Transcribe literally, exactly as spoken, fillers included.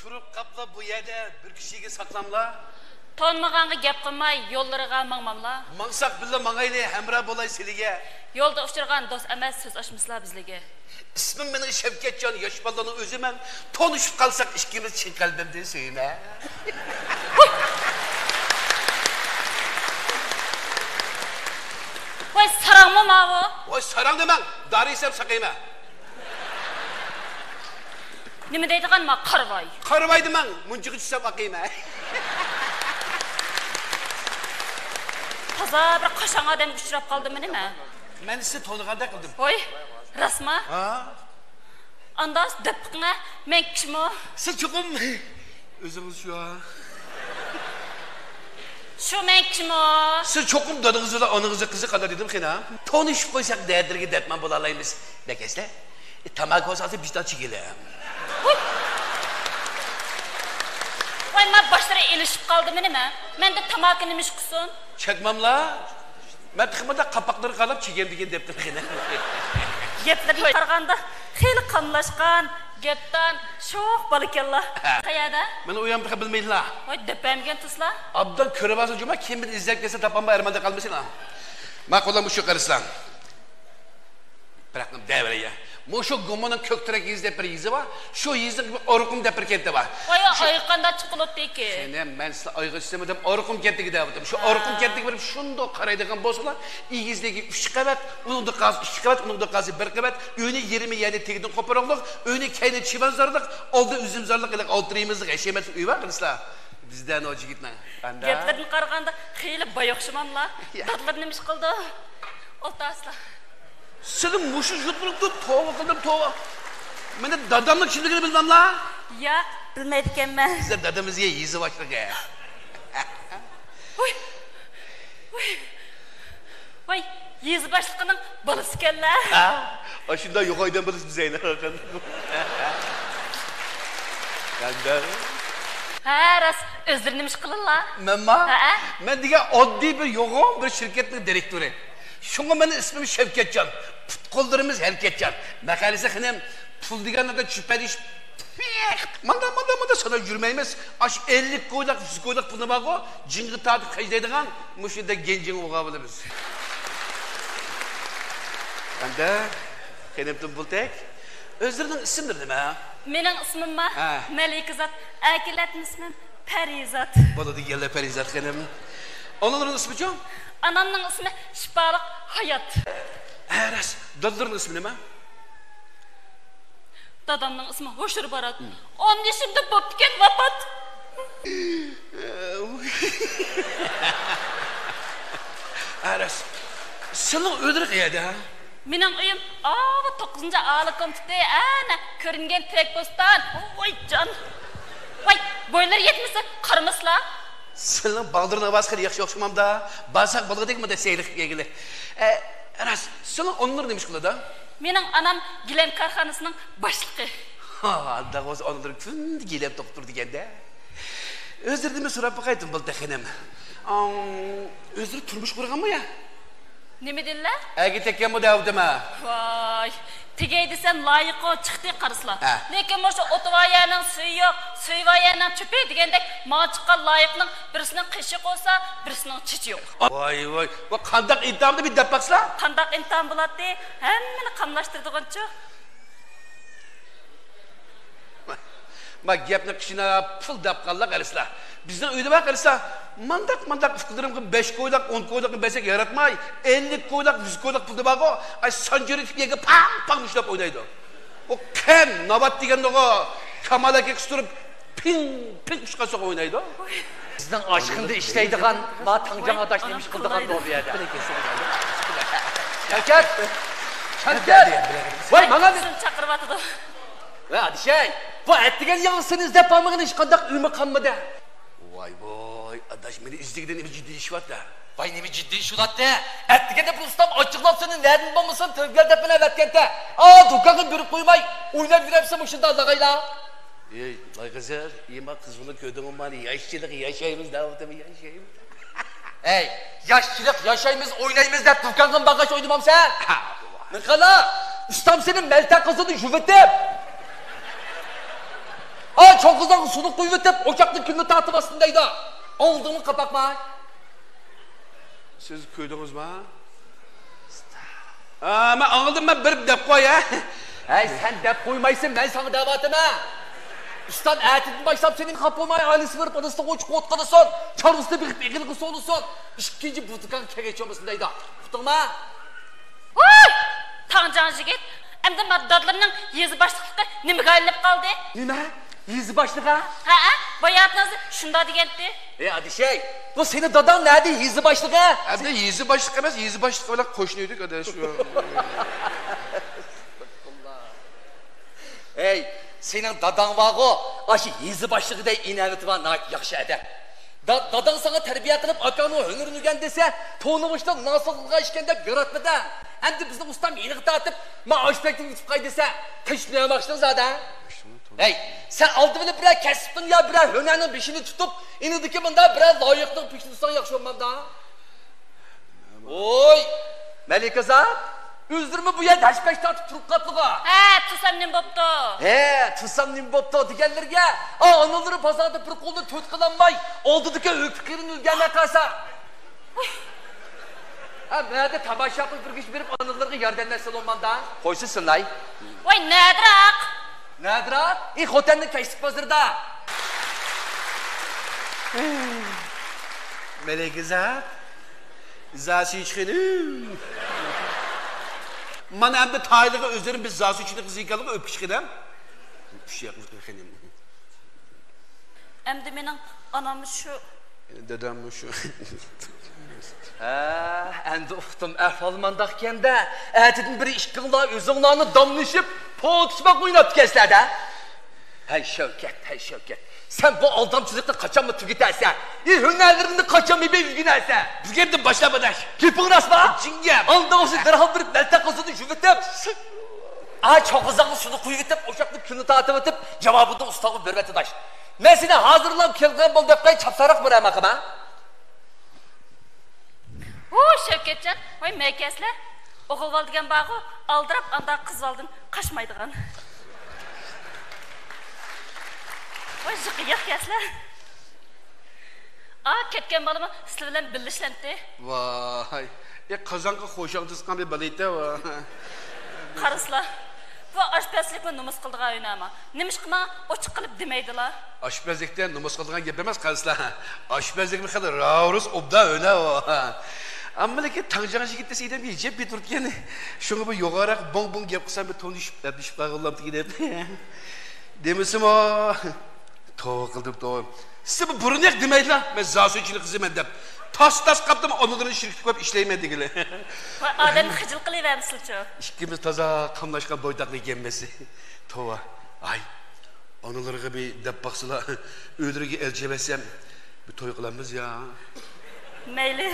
تۇرۇپ قاپلا بۇ يەردە بىر كىشىگە ساقلاملا. تونۇمىغانغا گەپ قىلماي، يوللىرىغا ماڭماملا. ماڭساق بىللە ماڭايلى، ھەمراھ بولاي سىلىگە. يولدا ئۇچرىغان دوست ئەمەس، سۆز ئاچمىسىلا بىزلىگە. ئىسمىم مېنىڭ شەۋكەتجان، ياش بالىلارنىڭ ئۆزىمەن. تونۇشۇپ قالساق ئىككىمىز چىن قەلبىمدىن سۆيىمەن. ۋاي، ساراڭمۇ ماۋۇ؟ ۋاي، ساراڭ دېمەڭ، دارى يېسەم ساقىيمەن. نېمە دەيدىغان ما قارىۋاي؟ قارىۋاي دېمەڭ، مۇنچىغا چۈشسەم ئاقىيمەن. تازا بىر قاشاڭ ئادەمگە ئۇچراپ قالدىممۇ نېمە؟ مەن سىزنى تونۇغاندەك قىلدىم. ھوي، راستما؟ ھا؟ ئاندا دەپ بېقىڭە، مەن كىشىمۇ؟ سىز چوقۇم ئۆزىڭىز شۇ. شۇ مەن كىشىمۇ؟ سىز چوقۇم دادىڭىز بىلەن ئانىڭىزنىڭ قىزى قانداق دېدىم خېنىم؟ تونۇشۇپ قويساق دەردلىرىگە دەرمان بولالايمىز. بەك ئەسلە. ئى، تاماكا بولسا ھازىر بىشتان چېكىلە. ۋاي، ما باشلىرى ئېلىشىپ قالدىمۇ نېمە؟ مەندە تاماكا نېمە ئىش قىلسۇن؟ چەكمەملا. مەن تېخى مۇنداق قاپاقلىرى قاناپ چېكەم دېگەن دەپتىم خېنىم. گەپلىرىگە قارىغاندا خېلى قاملاشقان، گەپدان، شوخ بالىكەنلا. ھە. قەيەردە؟ مانا ئۇ يەرنى تېخى بىلمەيدىلا. ۋاي، دەپ بەرمىگەن تۇرسىلا. ئابدان كۆرۈۋالسا جۇما، كىم بىلەن ئىزدەپ كەلسە تاپالماي ئارماندا قالمىسىلا. ماقۇل، مۇشۇ قارىسىلا. بىراق دەۋرىيە. مۇشۇ گۇمۇنىڭ كۆكتۈرەك يېزا دەپ بىر يېزا بار. شۇ يېزىنىڭ ئورۇقۇم دەپ بىر كەنتى بار. ۋاي، شۇ ئايغا قانداق چىقىلىدىكى؟ خېنىم، مەن سىلەر ئايغا چۈشسىمۇ دەپ ئورۇقۇم كەنتىگە دەۋاتىدىم. شۇ ھە. ئورۇقۇم كەنتىگە بېرىپ شۇنداق قارايدىغان بولسىلا، ئېگىزلىكى ئۈچ قەۋەت، ئۇنىڭدىن قالسا ئىككى قەۋەت، ئۇنىڭدىن قالسا بىر قەۋەت، ئۆينى يېرىمى يەنى تېگىدىن قوپۇرۇقلۇق، ئۆينى كەينى چىۋانزارلىق، ئالدى ئۈزۈمزارلىق، ئېلىق ئالتە رېمىزلىق ھەشەمەتلىك ئۆي بار قىلىسىلەر. بىزدە نو جىگىتنىڭ. ئاندا. گەپلىرىدىن قارىغاندا خېلى باي ئوخشىماملا؟ يا. دادىلىرى نېمە ئىش قىلىدۇ؟ ئولتۇرسىلا. سېنى مۇشۇ يۇتۇنۇپتۇ، توۋا قىلدىم، توۋا. مېنى دادامنىڭ كىملىكىنى بىلمەملا؟ ياق، بىلمەيدىكەنمەن. بىزدە دادىمىزگە يېزا باشلىقى. ھوي. ھوي. ۋاي، يېزا باشلىقىنىڭ بالىسىكەنلە. ھە؟ ئاشۇنداق يوغان ئادەم بولسا بىز ئەينى قىلغان. ھە، راست. ئۆزلىرى نېمە ئىش قىلىدىلا؟ مەنما؟ ھەئە. مەن دېگەن ئاددىي بىر يوغان بىر شىركەتنىڭ دىرېكتورى. شۇڭا مېنىڭ ئىسمىم شەۋكەتجان. پۇت-قوللىرىمىز ھەرىكەتچان. مەقەلىسى خېنىم، پۇل دېگەن ئادەم چۈپەدىش. مانداق، مانداق، مانداق ساناپ يۈرمەيمىز. ئاشۇ ئەللىك كويلۇق، يۈز كويلۇق پۇلنى بارغۇ، جىڭغا تارتىپ خەجلەيدىغان، مۇشۇنداق گەنجىڭ ئوغا بولىمىز. ئەمدى خېنىم تۇمبۇلتەك، ئۆزلىرىنىڭ ئىسىملىرى نېمە؟ مېنىڭ ئىسمىمما؟ ھە. مەلىكىزات. ئەركىن ئاتىنىڭ ئىسمى پەرىزات. بولىدۇ دېگەنلەر پەرىزات خېنىم. ئانىلىرىنىڭ ئىسمىچۇ؟ ئانامنىڭ ئىسمى شىپالىق ھايات. ھە، راست. دادىلىرىنىڭ ئىسمى نېمە؟ دادامنىڭ ئىسمى ھوشۇر بارات. ھىم. ئون يېشىمدا بوپتىكەن ۋاپات. ئەرەس، سېنىڭ ئۆيلىرىڭ قەيەردە؟ مېنىڭ ئۆيۈم ئاۋۇ توققۇزىنچى ئالىي كومىتېتى، ئەنە كۆرۈنگەن تېرەك بوستان. ۋاي جان. ۋاي، بويلىرى يەتمىسە قارىمىسىلا. سېنىڭ باغلىرىڭنىڭ ئاۋازى خېلى ياخشى ئوخشىمامدا؟ بارساق بولغۇدەك مۇنداق سەيلە قىلىپ كەلگىلى. ئە، راست، سېنىڭ ئانىلىرىڭ نېمە ئىش قىلىدۇ؟ مېنىڭ ئانام گىلەم كارخانىسىنىڭ باشلىقى. ھا، ئانداق بولسا ئانىلىرىڭ كۈندە گىلەم توقۇپ تۇرىدىكەن-دە. ئۆزلىرىدىنمۇ سوراپ باقاي، تۇمبۇلتەك خېنىم. ئاڭ، ئۆزلىرى تۇرمۇش قۇرغانمۇ يا؟ نېمە دېدىلە؟ ئەرگە تەگكەنمۇ دەۋاتىمەن. ۋاي، تېگەي دېسەم لايىقۇ چىقتى قارىسىلا. ھە. لېكىن مۇشۇ ئوتۇۋايەرنىڭ سۈيى يوق، سۈيۈۋايەرنىڭ چۆپى دېگەندەك، ماڭا چىققان لايىقنىڭ بىرسىنىڭ قېشى قورسا، بىرسىنىڭ چېچى يوق. ۋاي، ۋاي، بۇ قانداق ئىمتىھاندى بىر دەپ باقسىلا؟ قانداق ئىمتىھان بولاتتى؟ ھەممىنى قاملاشتۇرىدىغانچۇ؟ ما گەپنى قىشىنا پۇل دەپ قاللا قارىسىلا. بىزنىڭ ئۆيدە بار قارىسا، مانداق، مانداق ئۇكىلىرىمغا بەش كويلۇق، ئون كويلۇقنى بەرسەك ياراتماي، ئەللىك كويلۇق، يۈز كويلۇق پۇلى بارغۇ، ئاي سانجىرىتىپ يەرگە پاڭ، پاڭ مۇشتلاپ ئوينايدۇ. ئۇ قەم، ناۋات دېگەندىغۇ، كامال ئاكا قىستۇرۇپ، پىڭ، پىڭ ئۇچقان سوغا ئوينايدۇ. بىزنىڭ ئاشخانىدا ئىشلەيدىغان ما تاڭجاڭ ئاداش نېمە ئىش قىلىدىغان بۇ يەردە؟ شەۋكەت! شەۋكەت! ۋاي، ماڭا بىر سىزنى چاقىرىۋاتىدۇ. ۋاي، ئادىشەي! بۇ ئەتىگەن ياڭزىسىنى ئىزدەپ بارمىغىنى ھېچقانداق ئۆمە قالمىدى. ۋاي، ۋاي، ئاداش، مېنى ئىزدىگىنى نېمە جىددىي ئىش باردا؟ ۋاي، نېمە جىددىي ئىش بولاتتى؟ ئەتىگەندە بۇ ئۇستام ئاچچىقلاپ سېنى نەدىن بولمىسۇن تۆگىگە دەپ مېنى ئەۋەتكەنتە. ئا، دۇكانغا بېرىپ قويماي، ئويناپ يۈرەپسەن مۇشۇنداق لاغايلا. ئېي، لاي قىزىل، ئېما قىز بۇنى كۆردۈڭمۇ مانى، ياشچىلىق ياشايمىز دەۋاتىمۇ ياشايمىز. ئەي، ياشچىلىق ياشايمىز، ئوينايمىز دەپ دۇكانغىمۇ بارغاچ ئوينىمامسەن؟ نېخالا، ئۇستام سېنى مەلتە قىزىنى يۇۋېتىپ. ئاچ، چوققىزاڭ سۇنى قۇيۇۋېتىپ، ئوچاقنىڭ كۈلىنى تارتىۋالسۇن دەيدۇ. ئاڭلىدىڭمۇ قاپاقما؟ سىز كۆردىڭىزما؟ ھە، مەن ئاڭلىدىم، مەن بېرىپ دەپ قوي، ھە. ھەي، سەن دەپ قويمايسەن، مەن ساڭا دەۋاتىمەن. ئۇستام ئەتىدىن باشلاپ سېنىڭ خاپا بولماي ئائىلىسى بېرىپ ئانىسىغا ئوچۇق ئوت قىلسۇن. چارۋىسىنى بېقىپ ئېغىلغا سولىسۇن. ئىككىنچى بۇ دۇكانغا كەلگۈچى بولمىسۇن دەيدۇ. ئۇقتۇڭما؟ ۋاي! تاڭجاڭ يىگىت، ئەمدى ما دادىلىرىنىڭ يېزا باشلىقلىقى نېمىگە ئايلىنىپ قالدى؟ نېمە؟ يېزا باشلىقى؟ ھەئە، باياتىن ھازىر شۇنداق دېگەنتى. ئەي ئادىشەي، بۇ سېنىڭ داداڭ نەدە يېزا باشلىقى؟ ئەمدى يېزا باشلىقى ئەمەس، يېزا باشلىقى بىلەن قوشنا ئىدۇق ئاداش. ئەي، سېنىڭ داداڭ بارغۇ، ئاشۇ يېزا باشلىقىدەك ئىناۋىتى بار ناھايىتى ياخشى ئادەم. دا-، داداڭ ساڭا تەربىيە قىلىپ، ئاكاڭنىڭ ھۈنىرىنى ئۆگەن دېسە، تونۇغۇچتا ناسىلغا ئىشكەن دەپ ياراتمىدى. ئەمدى بىزنىڭ ئۇستام يېنىغا تارتىپ، ما ئاشۇ پەيتتىن يۈتۈپ قاي دېسە، تىنچلىنالماقچىدىڭ زادە. ھەي، سەن ئالدى بىلەن بىرەر كەسىپنىڭ يا بىرەر ھۈنەرنىڭ بېشىنى تۇتۇپ، ئېنىدىكى مۇنداق بىرەر لايىقنىڭ پېشىنى تۇتساڭ ياخشى بولمامدا؟ ۋوي، مەلىكە زات، ئۆزلىرىمۇ بۇ يەردە ھەش-پەش تارتىپ تۇرۇپ قاپتىغۇ. ھە، تۇرسام نېمە بوپتۇ؟ ھە، تۇرسام نېمە بوپتۇ دېگەنلىرىگە، ئا، ئانىلىرى بازاردا بىر قولىنى تۆت قىلالماي، ئالدىدىكى ھۆپە قېرىنى ئۆگەنمەي قالسا. ھە، مەدە تاماشا قىلىپ بىر كىشى بېرىپ ئانىلىرىغا ياردەم بەرسە بولمامدا؟ قويسا سىناي. ۋاي، نەدىراق؟ نەدىراق؟ ئى، خوتەننىڭ كەچلىك بازىرىدا. مەلىكە زات. زاسۈيچى خېنىم. مانا ئەمدى تايلىقى ئۆزلىرىم بىز زاسۈيچىنىڭ قىزى ئىكەنلىكى ئۆپكىچى خېنىم. ئۈچ ياقلىق خېنىم. ئەمدى مېنىڭ ئانام شۇ. دادام شۇ. ھە، ئەمدى ئۇقتۇم، ئەھۋال مانداقكەن-دە. ئەتىدىن بېرى ئىككىڭلار ئۆزۈڭلارنى داملىشىپ، پوتۇشماق ئويناپتىكەنسىلەر-دە. ھەي شەۋكەت، ھەي شەۋكەت. سەن بۇ ئالدامچىلىقنى قاچانمۇ تۈگىتەرسەن؟ ئى، ھۈنەرلىرىڭنى قاچانمۇ ئۆگىنەرسەن؟ بۈگۈندىن باشلاپ ئاداش. گېپىڭ راستما؟ جىڭگەپ. ئاندىن بولسا دەرھال بېرىپ مەلتەق قىزىنى يۇۋېتىپ. ئا، چوققىزاڭنى سۇنى قۇيۇۋېتىپ، ئوچاقنىڭ كۈلىنى تارتىۋېتىپ، جاۋابىنى ئۇستاغا بېرىۋەت ئاداش. مەن سېنى ھازىرلا كەلگەن بول دەپ قوي، چاپسانراق بېرەمەن قىما. ھۇ، شەۋكەتجان، ۋاي مەكەسلەر. ئوغۇل بالا دېگەن بارغۇ، ئالدىراپ ئانداق قىز بالىدىن قاچمايدىغان. ۋاي جىققا ياق كەسلەر. ئا، كەتكەن بالىمۇ سىلەر بىلەن بىللە ئىشلەمتى. ۋاي، ئى، قازانغا خوشاڭ تۇتقان بىر بالا ئىدى، ۋاي. قارىسىلا، بۇ ئاشپەزلىكمۇ نومۇس قىلىدىغان ھۈنەرما؟ نېمىشقا ماڭا ئوچۇق قىلىپ دېمەيدىلا؟ ئاشپەزلىكتە نومۇس قىلىدىغان گەپ ئەمەس، قارىسىلا. ئاشپەزلىكمۇ خېلى راۋۇرۇس ئوبدان ھۈنەر ئۇ. ئەمما لېكىن تاڭجاڭ يىگىت دېسە ئادەمگە ئەجەب بىر تۇرىدىكەن. شۇڭا بۇ يوغانراق بوڭ-بوڭ گەپ قىلسام بىر تونۇشۇپ، ئەپلىشىپ قالغىلامتىكىن دەپ. دېمىسىمۇ، توۋا قىلدىم، توۋا. سىز بۇ بۇرۇنراق دېمەيلا، مەن زاسۈيچىنىڭ قىزىمەن دەپ. تاس-تاس قاپتىمۇ ئانىلىرىنى شىركىتكە قويۇپ ئىشلەيمەن دېگىلى. ۋاي، ئادەمنى خىجىل قىلىۋەرمىسىلىچۇ. ئىككىمىز تازا قاملاشقان بويتاقلار ئىكەنمىز. توۋا. ئاي، ئانىلىرىغا بىر دەپ باقسىلا، ئۆيلىرىگە ئەلچى ئەۋەتسەم، بىر توي قىلامىز يا. مەيلى.